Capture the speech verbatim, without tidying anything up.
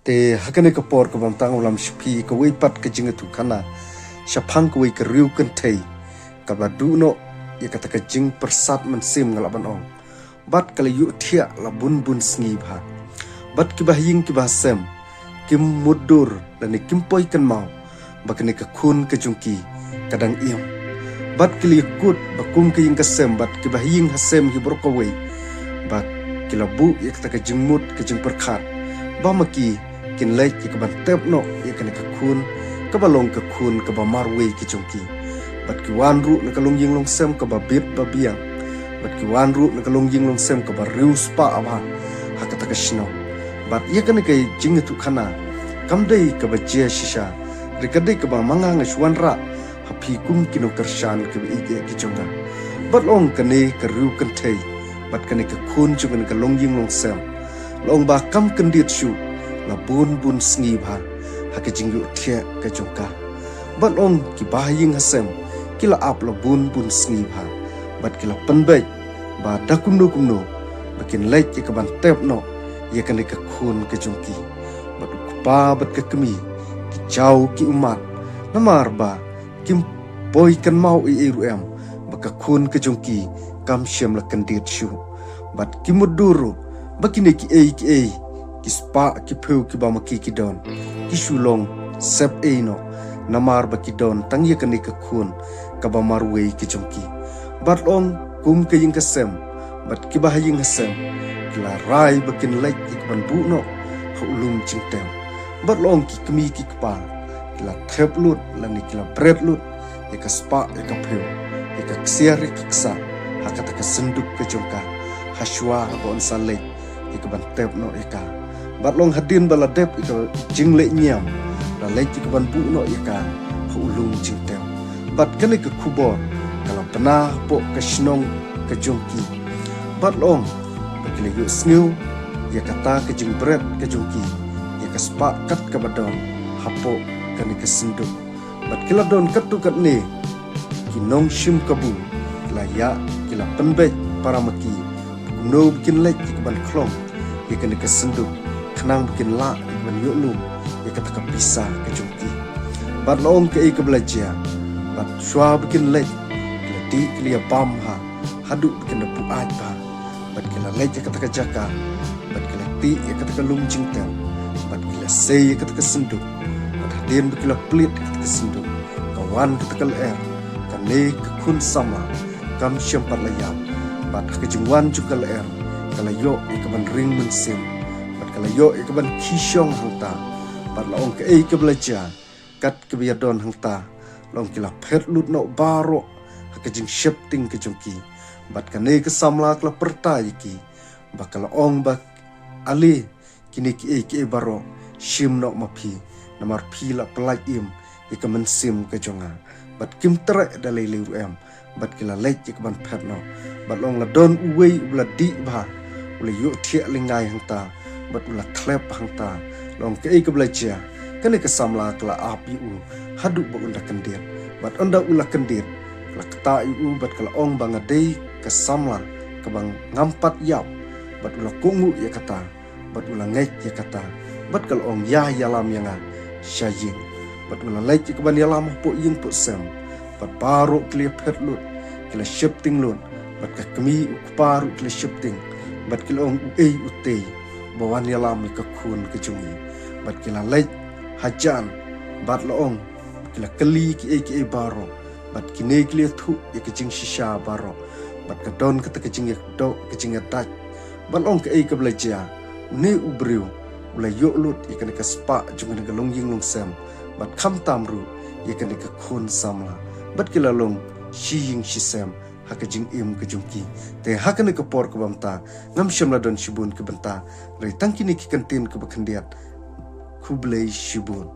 Te ha kane ka por kaba mynta nga lam sha phi kawei pat ka jingïathuhkhana shaphang kawei ka riew kynthei kaba duh noh ïa kata ka jingpyrsad mynsiem, nga lah ban ong. Bad ka la ïohthiah la bun bun sngi bha. Bad kiba ha ïing kiba ha sem kim mutdur lane kim poi kynmaw ba kane ka khun ka jong ki ka dang im. Bad ki la ïakut ba kum ka ïing ka sem bad kiba ha ïing ha sem hi baroh kawei ba ki la buh ïa kata ka jingmut ka jingpyrkhat ba ma ki kin leit ïa kaban tep noh ïa kane ka khun kaba long ka khun kaba marwei ka jong ki. Bad ki wan ruh na ka longïing longsem kaba bit ba biang. Bad ki wan ruh na ka longïing longsem kaba riewspah bha ha kata ka shnong. Bad ïa kane ka jingïathuhkhana kam dei kaba jia shisha, hynrei ka dei kaba ma nga nga shu wanrah ha phi kum ki nongkyrshan kiba ïeit ki jong nga. Bad long kane ka riew kynthei bad kane ka khun jong kane ka longïing longsem, long ba kam kyndit shuh la bun bun sngi bha ha ka jingïohthiah ka jong ka. Bad long kiba ha ïing ha sem ki la ap la bun bun sngi bha bad ki la pynbeit ba da kumno kumno ba kin leit ïa kaban tep noh ïa kane ka khun ka jong ki. Bad u kpa bad ka kmie ki jaw ki ummat namar ba kim poi kynmaw ei ei ruh em ba ka khun ka jong ki kam shym la kyndit shuh. Bad ki mutdur ruh ba kine kiei kiei ki spah ki phew kiba ma ki ki don ki shu long sepei noh namar ba ki don tang ïa kane ka khun kaba marwei ka jong ki. Bad long kum ka ïing ka sem bad kiba ha ïing ha sem ki la rai ba kin leit ïa kaban buh noh ha u lum jingtep. Bad long ki kmie ki kpa ki la thep lut lane ki la bret lut ïa ka spah ïa ka phew, ïa ka ksiar ïa ka ksa ha kata ka synduk ka jong ka, ha shuwa haba yn sa leit ïa kaban tep noh ïa ka. Bad long hadien ba la dep ïa ka jingleh niam la leit ïa kaban buh noh ïa ka ha u lum jingtep. Bad kane ka khubor ka la pynah hapoh ka shnong ka jong ki. Bad long ba ki la ïohsngew ïa kata ka jingbret ka jong ki ïa ka spah kat kaba don hapoh kane ka synduk. Bad ki la don katto katne ki nongshim kabu, ki la ïa ki la pynbeit para ma ki kumno ba kin leit ïa kaban khlong ïa kane ka synduk khnang ba kin lah ïa kaban ïoh lum ïa kata ka pisa ka jong ki. Bad long kaei kaba la jia, bad shuwa ba kin leit ki la dih ki la ïa bam ha haduh ba kin da buaid bha. Bad ki la leit ïa kata ka jaka bad ki la tih ïa kata ka lum jingtep bad ki la sei ïa kata ka synduk. Bad hadien ba ki la plied ïa kata ka synduk ka wan kata ka lyer, kane ka khun samla kam shym pat la ïap. Bad ha ka jingwan jong ka lyer ka la ïoh ïa kaban ring mynsiem bad ka la ïoh ïa kaban khie shong hangta. Bad long kaei kaba la jia, kat kaba ïa don hangta long ki la phet lut noh baroh ha ka jingsheptieng ka jong ki. Bad kane ka samla ka la pyrta ïa ki ba ka la ong ba ale kine kiei kiei baroh shim noh ma phi namar phi la pyllait im ïa ka mynsiem ka jong nga. Bad kim treh da lei lei ruh em. Bad ki la leit ïa kaban phet noh. Bad long la don uwei u la dih bha, u la ïohthiah lyngngai hangta bad u la thlep hangta. Long kaei kaba la jia, kane ka samla ka la ap ïa u haduh ba un da kyndit. Bad ynda u la kyndit ka la ktah ïa u bad ka la ong ba nga dei ka samla kaba ngam pat ïap. Bad u la kohnguh ïa kata bad u la ngeit ïa kata. Bad ka la ong ïa ïalam ïa nga sha ïing. Bad u la leit ïa kaban ïalam hapoh ïing poh sem. Bad baroh ki la phet lut, ki la sheptieng lut. Bad ka kmie u kpa ruh ki la sheptieng. Bad ki la ong uei utei ba wan ïalam ïa ka khun ka jong ngi. Bad ki la leit hajan bad la ong ki la kylli kiei kiei baroh. Bad kine ki la ïathuh ïa ka jingshisha baroh. Bad ka don kata ka jingïadoh ka jingïadait. Bad long kaei kaba la jia, une u briew u la ïoh lut ïa kane ka spah jong kane ka longïing longsem. Bad khamtam ruh ïa kane ka khun samla. Bad ki la long shi ïing shi sem ha ka jingim ka jong ki. Te ha kane ka por kaba mynta ngam shym la don shibun ki bynta, hynrei tang kine ki kyntien kiba khyndiat. Khublei shibun.